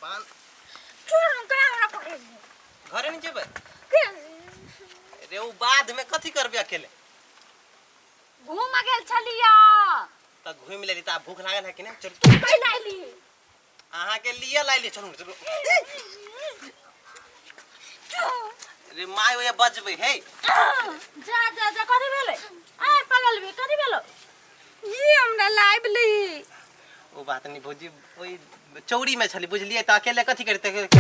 पान छोड़ न कहाँ हमरा पकड़े घरे नहीं जेबै के रे ओ बाध में कथी करबे अकेले घूम गेल छलिया तऽ घूमि लेली तऽ आब भूख लागल है कि नहीं चलू तू कैला अयली अहाँके लिए लाइली चलू चलू रे माय ओए बजबै हे जा जा जा कथी भेलै आय पागल भी कथी भेलो ये हमरा लाइब ली ओ बात नहीं भौजी ओहि चौरी में छली बुझलियै तऽ अकेले कथी करते देखी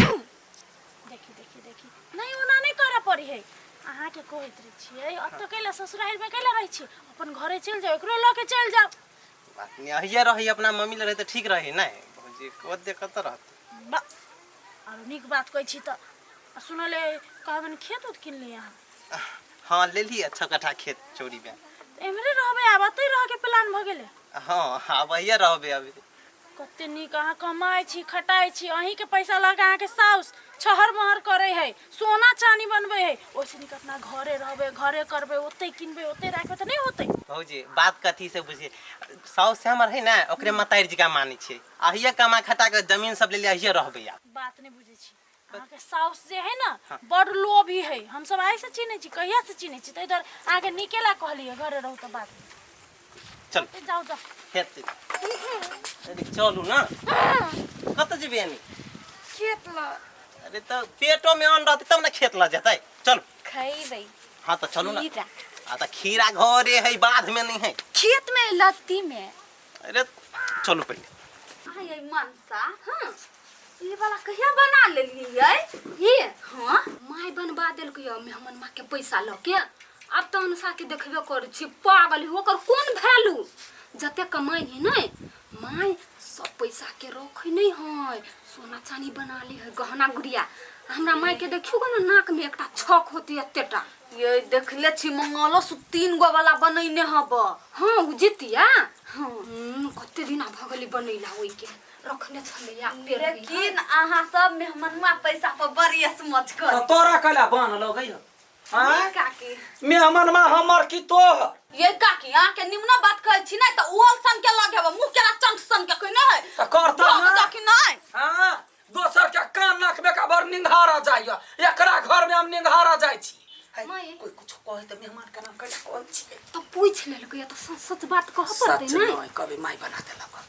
देखी देखी नहीं ओना नहीं करऽ पड़ी है अहाँके कहैत रहै छियै एतऽ कैला ससुरारिमे कैला रहै छी अपन घरे चलि जाउ एकरो लऽ के चलि जाउ बात नहीं अहिए रही अपना मम्मी लग रहे तऽ ठीक रही नहीं भौजी ओते कतऽ रहतै बा आरो नीक बात कहै छी तऽ आ सुनले कहबनि खेत उत किनली अहाँ हाँ लेली अच्छा कट्ठा खेत चौरी में तऽ एम्हरे रहबै आब एतै रहऽके प्लान भऽ गेलै हाँ आब अहिए रहबै अभी कते नीक अहाँ कमाइ छी खटाइ छी अहीँके पैसा लऽ कऽ अहाँके साउस छहर महर करै है सोना चानी बनबै है ओहिसँ नीक अपना घरे रहबै घरे करबै ओतै किनबै ओतै राखबै तऽ नहि होतै भौजी बात कथी से बुझिए साउस से हमर है ने ओकरे मतारि जकाँ मानै छियै अहिए कमा खटा के जमीन सब लेलियै अहिए रहबै आब बात नहि बुझै छी अहाँके साउस जे है ने बड़ लोभी है हमसब आइ से चिन्है छी कहिया से चिन्है छी ताहि दुआरे अहाँके नीके ला कहलियै घरे रहू तऽ बात चल ए, जाउ जाउ खेत अरे चलू ना कतऽ जेबै एनी खेत ल अरे तऽ पेटो में अन्न रहतै तब ने खेत लऽ जेतै चलू खैबै हाँ तऽ चलू ना खीरा आ तऽ खीरा घरे है बाध में नहीं है खेत में लत्ती में अरे चलू पहिले आय मनसा हाँ ई वाला कहिया बना लेलियै यै ये हाँ माय बनबा देलकै यऽ मेहमान माँ के पैसा लऽ के आब तऽ अनुसा के देखबे करै छी पागल है ओकर कोन वैल्यू जते कमाइ है ने माय सब पैसा के रखै नहीं है सोना चानी बना ले है गहना गुड़िया हमरा माय के देखियो गो ने नाक में एकटा छक होती एतेटा ये देखले छी मंगलो सु तीन गो वाला बनैने हब हाँ उ जितिया हाँ कते दिना भऽ गेलै बनैला ओइके रखने छलैया पेड़ लेकिन अहाँ सब मेहमनुआ पैसा पर बड़ी स्मच कर तऽ तोरा कैला बान्ह लगै हौ आँय काकी मेहमनमा हमर की तोहर ये काकी अहाँ के निमना बात कहै छी नै तऽ ओल सन के लगे मुंह केना चंट सन के कोई नै है तऽ करतौ भग ना जाकि नै हाँ दोसर के कान नाक में का बड़ निंधारा जाइए एकरा घर में हम निंधारा जाइ छी है, माय। कोई कुछ कहे तऽ मेहमान के नाम कैला कहै छी तऽ पूछि लेलकै तऽ सच सच बात कहऽ पड़तै सच ने नहीं कभी माय बना देलक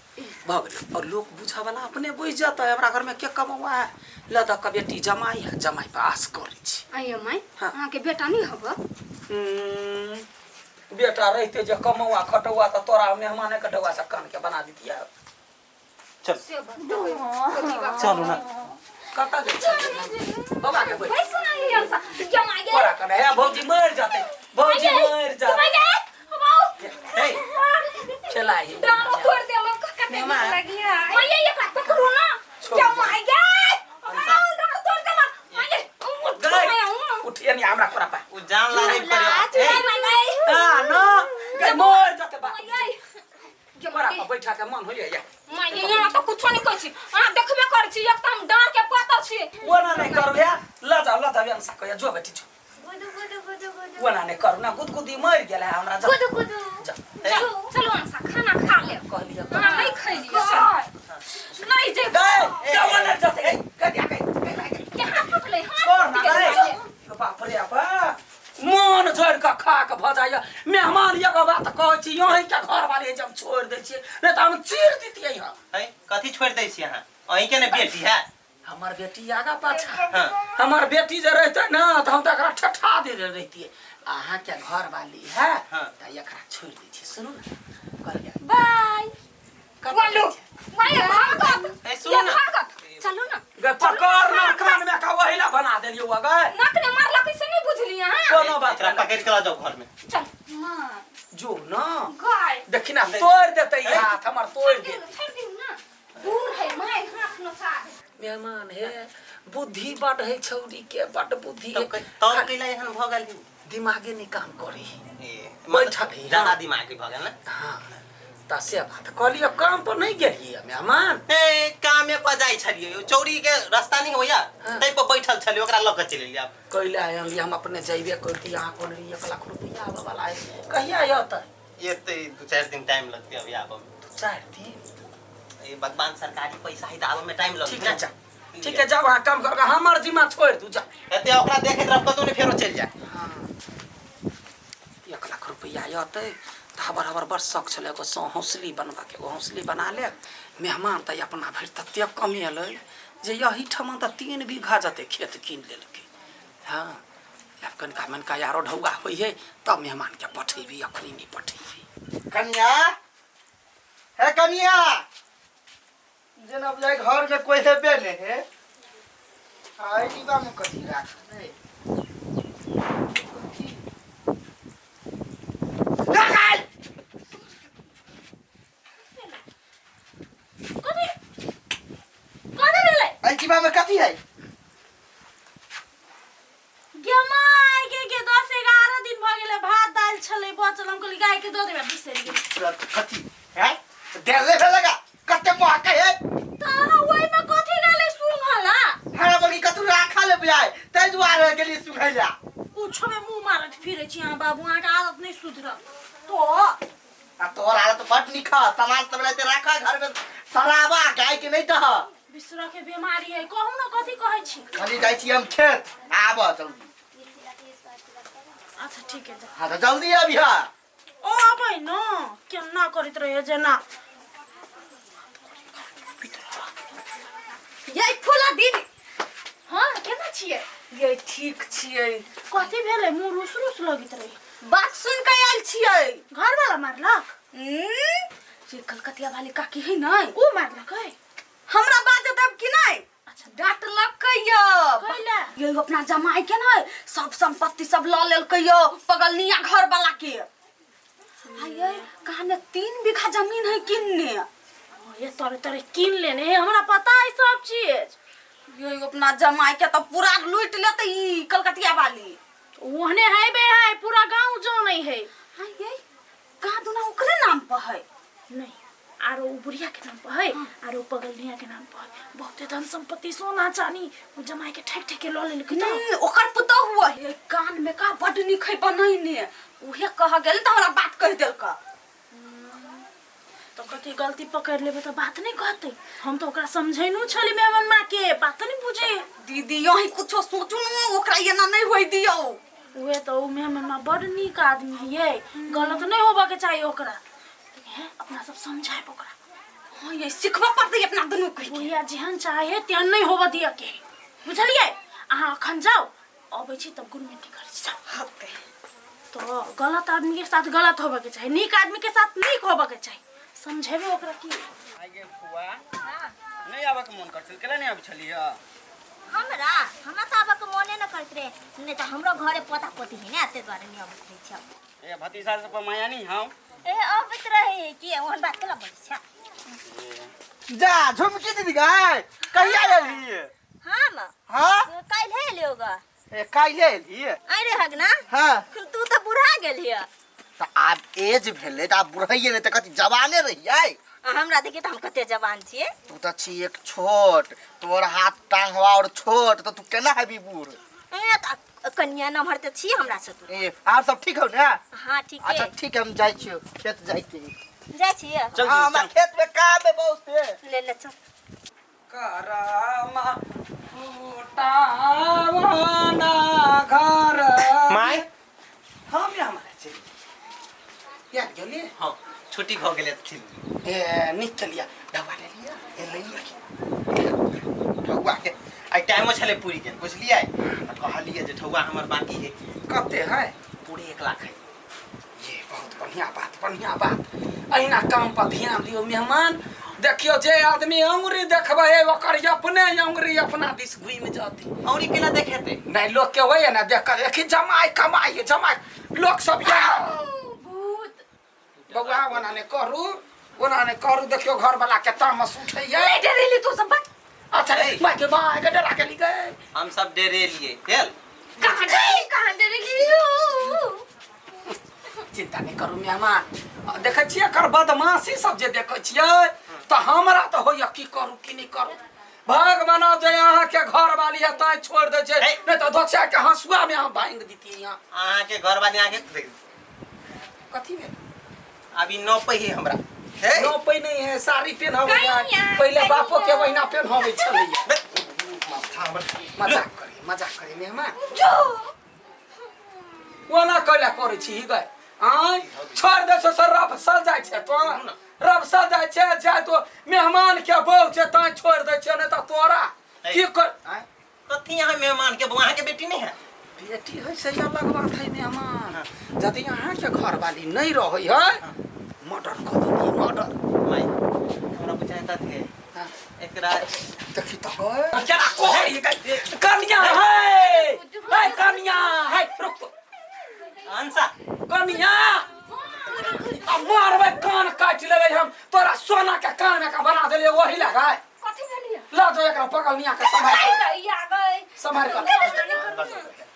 भऽ गेलै और लोग बुझऽ वाला अपने बुझि जेतै हमरा घर में के कमौआ है ल दऽ के बेटी जमाई है जमाई पर आस करै छी आइए माय हाँ। अहाँके बेटा नहि हब बेटा रहिते जे कमौआ खटौआ तऽ तोरा मेहमाने के डौआ से कान के बना दितियै चल से बात चलू ना कतऽ गेल छलै? बाबा के बैठ बैसू ना ये अंसा क्या माय गे कोरा कने हे भौजी मरि जेतै भौजी मरि जेतै माय गे हे खेलाही डालो तोड़ देलक कते नीक मेहमान। लगिया माय ये एकरा पकड़ू ना छोड़ क्या दे। माय गे डालो तोड़ देलक माय गे गई उठिए नहीं हमरा कोरा पा उ जान ला रे करे हे माय गे आ न गई मरि जेतै बा माय गे कोरा पा बैठा के मन होइए या माय गे यहाँ तऽ कुछो नहीं कहै छी अहाँ देखबे करै छी एक तऽ हम डाँर के पातर छी ओना नहीं करू या ल जाओ ल जाओ अंसा कहिया जो बेटी जो गुदु गुदु गुदु गुदु ओना नहीं करू ना गुदगुदी मरि गेल है हमरा जा गुदु गुदु जा चलू चलू अंसा खाना खा लेब कहलिए अहाँ नहीं खैलियै नहीं जेबै गए क्या ओना जते गए गए गए गए के हाथ टूटलै हाथ छोड़ ना टूटि गेलै। गए बाप रे बाप मन जोड़ के खा के भऽ जाइए मेहमान एगो बात कहै छी यहीं के घर वाले जे हम छोड़ि दै छियै नहि तऽ हम चीर दितियै हम है कथी छोड़ि दै छी अहाँ अहीं के ने बेटी है हमर बेटी आगा पाछा हाँ हमर बेटी जे रहते ना तऽ हम तऽ एकरा ठठा देने रहितियै अहाँके घर वाली है हाँ। तऽ एकरा छोड़ि दै छियै सुनू ने कहलियै बाय कतऽ बोलू जाइ छै? माय भागत ए, सुनू ये ना। भागत चलू ना गे पकड़ ना कान में का वही ला बना देलियो गए नाक ने मारलक से नहीं बुझली अहाँ कोनो बात एकरा नहीं पकड़ के ला जाओ घर में चल माँ जो ना गाय देखी ना तोड़ देते ई हाथ हमर तोड़ दे छोड़ दियौ ना बूढ़ है my हाथ नचा दे मेहमान हे बुद्धि बड है छौरी के बड बुद्धि तब है तब कैला एहन भऽ गेल दिमागे नहीं काम करे ए, बैठल है, ज्यादा हाँ। दिमागी भऽ गेल ने हाँ तऽ से बात कहलियै काम पर नहीं गेलियै मेहमान ए कामे पर जाइ छलियै ओ चौरी के रास्ता नहीं होइया हाँ। तै पर बैठल छलियै ओकरा लऽ के चलि एलियै आब कैला आनलियै हम अपने जैबे करती अहाँ कोन रहियै 1 लाख रुपैआ आबऽ वाला है कहिया अयतै एते 2-4 दिन टाइम लगतै अभी आबऽ में 4 दिन ए भगवान सरकारी पैसा है तऽ आबऽ में टाइम लगतै ठीक है जा ठीक है, जाओ अहाँ काम कर, हमर जिम्मा छोड़ि दू, जाओ। एते ओकरा देखैत रहब, कतौ नहि फेरो चलि जाय। 1 लाख रुपैआ अतै तऽ हबर हबर बड़ शौक छलै एगो सौ हौसली बनबऽके, एगो हौसली बना लेब। मेहमान तऽ अपना भरि ततेक कमेलै जे एहिठमा तऽ 3 बीघा जते खेत कीन लेलकै। हँ, आब कनिका मनिका आरो ढौआ होइ है तब मेहमानके पठेबी, अखनी नहि पठेबी। कनिया, हे कनिया, जेना बुझाइ घर में कोई हेबे नहीं है। आ एहि डिब्बा में कथी राखल है? कथी? राखल! कथी कथी भेलै? एहि डिब्बा में कथी है? गे my गे, गे 10-11 दिन भऽ गेलै, भात दालि छलै बचल, हम कहली गाय के दऽ देबै, बिसरि गेली। कथी है देले भेलगा, कते महकै है। तऽ अहाँ ओहिमे कथी गेलै सुंघला? हमरा बगी कतू राखल है बुझाइ, ताहि दुआरे गेलियै सुंघै ला। कुछो में मुंह मारत फिरै छी अहाँ बाबू, अहाँके आदत नहि सुधरल तो। आ तोहर आदत बड नीक ह, सामान सब रहते राखा घर में, शराबा गाय के नहीं दह। बिसरऽ के बीमारी है। कहू ने, कथी कहै छी? खाली जाइ छी हम खेत, आब जल्दी। अच्छा, ठीक है, जा। हाँ, तो जल्दी अभी हा। ओ अबै न, केना करैत रहे जेना। ये फूला दीदी। हाँ, केना छियै? ये ठीक छियै। कथी भेलै? मुँह रुस रुस लगैत रहे। बात सुन के आयल छियै। घर वाला मारलक? ये कलकतिया वाली काकी है नै। ओ मारलक है? हमरा बाज देब कि नहीं? अच्छा। डांटलकै यो। कैला? ये अपना जमाई के नै सब संपत्ति सब ल लेलकै यो पगलनिया घर वाला के। आ ये कहा ने 3 बीघा जमीन है किन्ने। ओ, ये तोरे तोरे कीन लेने है, हमरा पता है सब चीज। ये अपना जमाई के तो पूरा लूट लेते ई कलकतिया वाली। ओहने है बे है, पूरा गांव जानै है। हाँ, ये कहा दुना ओकरे नाम पर है। नहीं, आरो उ बुढ़िया के नाम पर है, आरो उ पगलनिया के नाम पर है। बहुते धन संपत्ति, सोना चानी उ जमाई के ठेक ठेक के ल लेलकै तऽ। ओकर पुतोह हुआ है कान में का बड नीक है बनैने, उहे कह गेल तऽ हमरा बात कहि देलक। तो कथी गलती पकड़ लेबै तऽ बात नहीं कहतै। हम तो ओकरा समझैनो छली मेहमान माँ के, बात नहीं बुझे। दीदी, यही कुछो सोचू न, ओकरा एना नहीं होई दियौ। उहे तो, उ मेहमान माँ बड़ नीक आदमी है, ये गलत नहीं होबा के चाहिए ओकरा। लेकिन है, अपना सब समझाएब ओकरा। हाँ, ये सिखबऽ पड़तै अपना दुनू के। बुढ़िया जेहन चाहे तेहन नहीं होबऽ दिअ के, बुझलियै? अहाँ अखन जाउ, अबै छी तब गुरमेंटी करै छी, जाउ। तो गलत आदमी के साथ गलत होबऽ के चाही, नीक आदमी के साथ नीक होबऽ के चाही। समझेबै ओकरा की। आगे फुआ, नहीं आबऽ के मन कर छल, केला नहीं आबै छलियै? हमरा हमरा तऽ आबऽ के मोने न करैत रहे, नहि तऽ हमरो घरे पोता पोती है ने, ताहि दुआरे नहि अबैत रहै छै। ए भतीजा सब पर माया नहीं हम? ए, अबैत रहे कि, ओहन बात केला बोलै छै? जा झुमकी दीदी गाय, कहिया एलही? हम? हाँ। काल्हि एलियो ग। ए, काल्हि एलही? आइ रे हग ना। हाँ। तू तऽ बुढ़ा गेलिय। तऽ आब एज भेलै तऽ आब बुढ़ैये नहि तऽ कथी, जवाने रहियै। आ हमरा देखिए तऽ हम कते जवान छियै। तू तऽ छी एक छोट, तोर हाथ टांग हवा और छोट, तऽ तू केना हेबी बूढ़? ए, तऽ कनिया नम्हर तऽ छी हमरा से तू। ए, आर सब ठीक हौ ने? हाँ, ठीक अच्छा है। ठीक है, हम जाइ छियौ, खेत जाइ के। जाइ छियै? चल। हाँ, हमरा खेत में काम है बहुत से। ले ले, चल। करमा फूटावना घर। माय। हम हमारा छै याद गेलियै। हाँ, छुट्टी भऽ गेलै तऽ खेल। ए, नीक केलियै, ढौआ ले लिअ, ए ले लिअ। ठौआ के आइ टाइमो छलै पूरी गेल, बुझलियै? तऽ कहलियै जे ठौआ हमर बाकी है। कते है? पूरे 1 लाख है। ये बहुत बढ़िया बात, बढ़िया बात। अहिना काम पर ध्यान दियौ मेहमान। देखियौ, जे आदमी अंगुरी देखबै है ओकर अपने अंगुरी अपना दिस घुमि जतै। औरी केना देखेतै? नहीं, लोग के होइए ने देख कर, देखी जमाई कमाई है, जमाई लोग सब या भूत। बौआ, ओना नहि करू, ओना नहि करू। देखियौ, घर वाला के तामस उठैया। नहीं डरेली तू सब बस। अच्छा, माय के माय के डरा के गए। हम सब डरेलियै भेल। कहाँ डरे, कहाँ डरेली? चिंता नहि करू मेहमान। देखै छियै एकर बदमाशी सब जे देखै छियै तऽ हमरा तऽ होइया की करू की नहि करू। भगवान जे अहाँके घर वाली है तैं छोड़ि दै छै, नहि तऽ दोसर के हंसुआ में अहाँ भांगि दितियै यहाँ। अहाँके घरवाली अहाँके देख। कथी भेल? अभी नौपै है हमरा हे। नौपै नहीं है, साड़ी पेनहबै है। कनिया, पहिले बापो के कनिया। वहिना पेनहबै छलैया। माथा हमर मजाक करी, मजाक करी मेहमान। ओना कैला करै छी गए? आय छोड़ दे छौ, रब सल जाइ छै तो, रब सल जाइ छै। जाय तो मेहमान के बहू छै तैं छोड़ दै छै, नहीं तऽ तोरा की कर? आय कथी यहाँ मेहमान के बहू? अहाँ के बेटी नहीं है? बेटी है से अलग बात है मेहमान। यदि अहाँ के घर वाली नहीं रहै है, मर्डर कऽ देती, मर्डर। माय, हमरा बुझाइ थे एकरा देखी तऽ गए केना कहै गए। कनिया है, है कनिया है, रुक तो। अंसा कनिया, आ मारबै कान काटि लेबै हम तोरा। सोना के कान में का बना देलियै वही लगाय। कथी भेलियै? ल जो एकरा पगलनिया के सम्हार, या गए। सम्हार कर।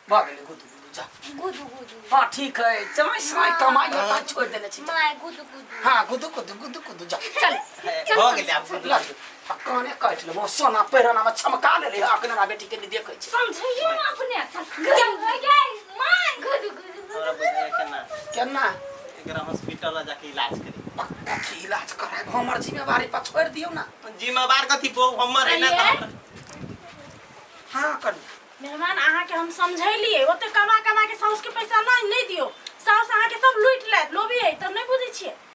भऽ गेलै, गुदू गुदू, जा। गुदू गुदू। हाँ ठीक है, जमाइ साइ कमाइ होता छोड़ि देने छी। My गुदू गुदू। हाँ, गुदू गुदू गुदू गुदू, जा। चल। भऽ गेलै आब। ल जो, आ काने काटि लेबो। सोना पहिराना में चमका लेले। अखन हमरा बेटी के देखै छी। समझियो ना अपने। चल गए गए my गुदू गुदू। हमरा बुझाइ केना? केना? एकरा हॉस्पिटल जाके इलाज करी। कथी इलाज करायब? हमर जिम्मेवारी पर छोड़ि दियौ ना। जिम्मेवार कथी? बहू हमर है ना तऽ हाँ कनिया। मेहमान, अहाँके हम समझैलियै, ओते कमा कमा के साउस के पैसा नहीं नहीं दियौ। साउस अहाँके सब लूटि लेत, लोभी है, तब नहीं बुझै छियै।